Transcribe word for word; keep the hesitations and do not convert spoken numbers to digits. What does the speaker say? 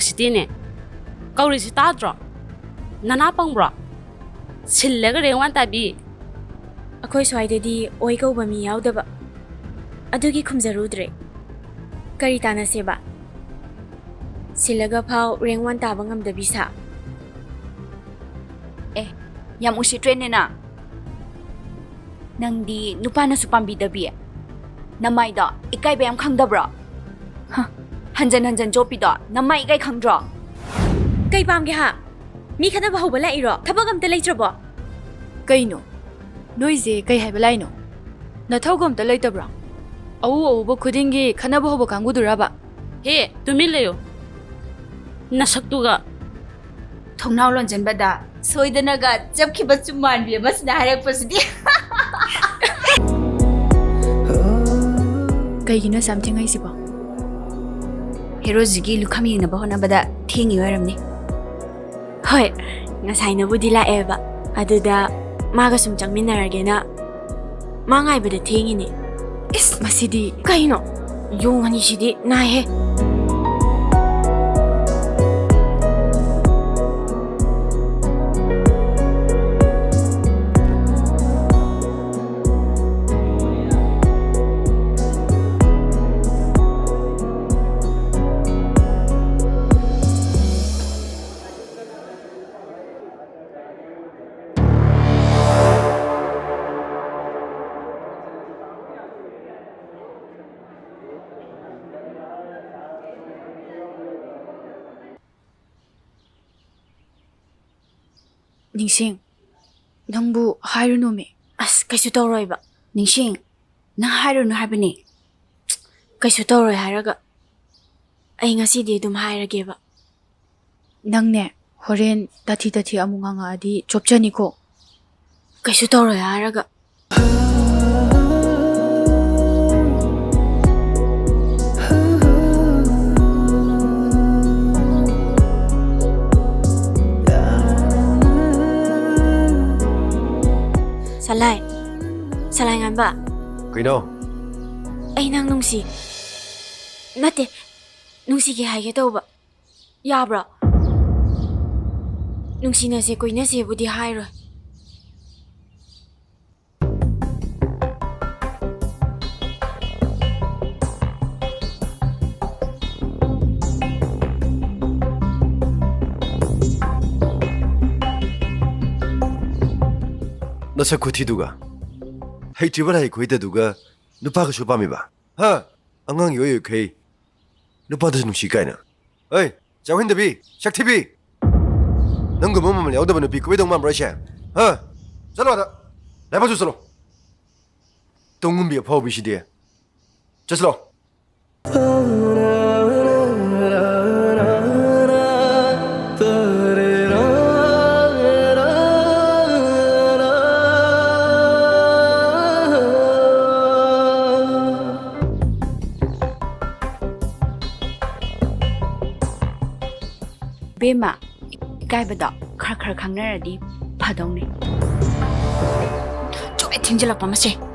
ꯁꯤꯇꯤꯅꯦ꯫ ꯀꯧꯔꯤꯁꯤ ꯇꯥꯗ꯭ꯔꯣ? ꯅꯅꯥ ꯄꯪꯕ꯭ꯔꯣ? ꯁꯤꯜꯂꯒ rank one ꯇꯥꯕꯤ꯫ ꯑꯩꯈꯣꯏ ꯁ꯭ꯋꯥꯏꯗꯗꯤ ꯑꯣꯏ ꯀꯧꯕ ꯃꯤ ꯌꯥꯎꯗꯕ꯫ ꯑꯗꯨꯒꯤ ꯈꯨꯝꯖꯔꯨꯗ꯭ꯔꯦ꯫ ꯀꯔꯤ ꯇꯥꯟꯅꯁꯦꯕ? ꯁꯤꯜꯂꯒ ꯐꯥꯎ ꯔꯦꯡ ꯋꯥꯟ ꯇꯥꯕ ꯉꯝꯗꯕꯤ ꯁꯥ꯫ ꯑꯦ, ꯌꯥꯝ ꯎꯁꯤꯠꯇ꯭ꯔꯦꯅꯦ ꯅꯪ꯫ ꯅꯪꯗꯤ ꯅꯨꯄꯥꯅꯁꯨ ꯄꯥꯝꯕꯤꯗꯕꯤ꯫ ꯅꯃꯥꯏꯗꯣ ꯏꯀꯥꯏꯕ ꯌꯥꯝ ꯈꯪꯗꯕ꯭ꯔꯣ? ꯍ, ꯍꯟꯖꯟ ꯍꯟꯖꯟ ꯆꯣꯞꯄꯤꯗꯣ ꯅꯃꯥꯏ ꯏꯀꯥꯏ ꯈꯪꯗ꯭ꯔꯣ? ꯀꯩ ꯄꯥꯝꯒꯦ ꯍꯥ? ꯃꯤ ꯈꯠꯅꯕ ꯍꯧꯕ ꯂꯥꯛꯏꯔꯣ? ꯊꯕꯛ ꯑꯝꯇ ꯂꯩꯇ꯭ꯔꯕꯣ? ꯀꯩꯅꯣ? ꯅꯣꯏꯁꯦ ꯀꯩ ꯍꯥꯏꯕ ꯂꯥꯛꯏꯅꯣ? ꯅꯊꯧꯒ ꯑꯝꯇ ꯂꯩꯇꯕ꯭ꯔꯣ? ꯑꯎ ꯑꯎꯕ ꯈꯨꯗꯤꯡꯒꯤ ꯈꯠꯅꯕ ꯍꯧꯕ ꯀꯥꯡꯕꯨꯗꯨꯔꯕ? ꯍꯦ, ꯇꯨꯃꯤꯟ ꯂꯩꯌꯨ꯫ ꯅꯁꯛꯇꯨꯒ꯫ ꯊꯣꯡꯅꯥꯎ ꯂꯣꯟꯖꯟꯕꯗ ꯁꯣꯏꯗꯅꯒ ꯆꯞꯈꯤꯕ ꯆꯨꯝꯃꯥꯟꯕꯤ ꯑꯃꯁꯤꯅ ꯍꯥꯏꯔꯛꯄꯁꯤꯗꯤ꯫ ꯀꯩꯒꯤꯅꯣ ꯑꯁꯨꯛ ꯌꯥꯝ ꯊꯦꯡꯉꯛꯏꯁꯤꯕꯣ? ꯍꯦꯔꯣꯖꯤꯒꯤ ꯂꯨꯈꯝ ꯌꯦꯡꯅꯕ ꯍꯣꯠꯅꯕꯗ ꯊꯦꯡꯉꯤ ꯑꯣꯏꯔꯝꯅꯤ꯫ ꯍꯣꯏ, ꯉꯁꯥꯏꯅꯕꯨꯗꯤ ꯂꯥꯛꯑꯦꯕ, ꯑꯗꯨꯗ ꯃꯥꯒ ꯁꯨꯝ ꯆꯪꯃꯤꯟꯅꯔꯒꯦꯅ ꯃꯥ ꯉꯥꯏꯕꯗ ꯊꯦꯡꯉꯤꯅꯦ꯫ ꯏꯁ, ꯃꯁꯤꯗꯤ꯫ ꯀꯩꯅꯣ? ꯌꯣꯡ ꯑꯅꯤꯁꯤꯗꯤ ꯅꯥꯏꯍꯦ꯫ ꯅꯤꯡꯁꯤꯡ, ꯅꯪꯕꯨ ꯍꯥꯏꯔꯨꯅꯨꯃꯤ꯫ ꯑꯁ, ꯀꯩꯁꯨ ꯇꯧꯔꯣꯏꯕ꯫ ꯅꯤꯡꯁꯤꯡ, ꯅꯪ ꯍꯥꯏꯔꯨꯅꯨ ꯍꯥꯏꯕꯅꯤ꯫ ꯀꯩꯁꯨ ꯇꯧꯔꯣꯏ ꯍꯥꯏꯔꯒ꯫ ꯑꯩ ꯉꯁꯤꯗꯤ ꯑꯗꯨꯝ ꯍꯥꯏꯔꯒꯦꯕ꯫ ꯅꯪꯅꯦ, ꯍꯣꯔꯦꯟ ꯇꯥꯊꯤ ꯇꯥꯊꯤ ꯑꯃꯨꯛ ꯉꯥꯡꯉꯛꯑꯗꯤ ꯆꯣꯞꯆꯅꯤꯀꯣ꯫ ꯀꯩꯁꯨ ꯇꯧꯔꯣꯏ ꯍꯥꯏꯔꯒ꯫ ꯁꯂꯥꯏ, ꯁꯂꯥꯏ ꯉꯥꯟꯕ꯫ ꯀꯩꯅꯣ? ꯑꯩ ꯅꯪ ꯅꯨꯡꯁꯤ꯫ ꯅꯠꯇꯦ, ꯅꯨꯡꯁꯤꯒꯦ ꯍꯥꯏꯒꯦ ꯇꯧꯕ꯫ ꯌꯥꯕ꯭ꯔꯣ? ꯅꯨꯡꯁꯤꯅꯁꯦ ꯀꯣꯏꯅꯁꯦꯕꯨꯗꯤ ꯍꯥꯏꯔꯣꯏ꯫ ꯅꯁꯛ ꯈꯨꯊꯤꯗꯨꯒ, ꯍꯩꯇ꯭ꯔꯤꯕ ꯂꯥꯏꯔꯤꯛ ꯈꯨꯍꯩꯇꯗꯨꯒ ꯅꯨꯄꯥꯒꯁꯨ ꯄꯥꯝꯃꯤꯕ? ꯍꯥ? ꯑꯉꯥꯡ ꯌꯣꯏ ꯌꯣꯏꯈꯩ ꯅꯨꯄꯥꯗꯁꯨ ꯅꯨꯡꯁꯤ ꯀꯥꯏꯅ꯫ ꯑꯩ, ꯆꯥꯎꯍꯟꯗꯕꯤ, ꯁꯛꯊꯤꯕꯤ! ꯅꯪꯒꯨꯝꯕ ꯃꯃꯜ ꯌꯥꯎꯗꯕ ꯅꯨꯄꯤ ꯀꯣꯏꯗꯧ ꯃꯥꯟꯕ꯭ꯔꯣ ꯑꯩꯁꯦ? ꯍꯥ? ꯆꯠꯂꯣ ꯑꯗ! ꯂꯥꯏꯕꯛꯁꯨ ꯆꯠꯂꯣ! ꯇꯣꯡꯉꯨꯝꯕꯤ ꯑꯐꯥꯎꯕꯤꯁꯤꯗꯤ꯫ ꯆꯠꯁꯤꯂꯣ꯫ ꯕꯦꯝꯃ, ꯏꯀꯥꯏꯕꯗꯣ ꯈꯔ ꯈꯔ ꯈꯪꯅꯔꯗꯤ ꯐꯗꯧꯅꯦ꯫ ꯆꯨꯝꯃꯦ, ꯊꯤꯡꯖꯤꯜꯂꯛꯄ ꯃꯁꯦ꯫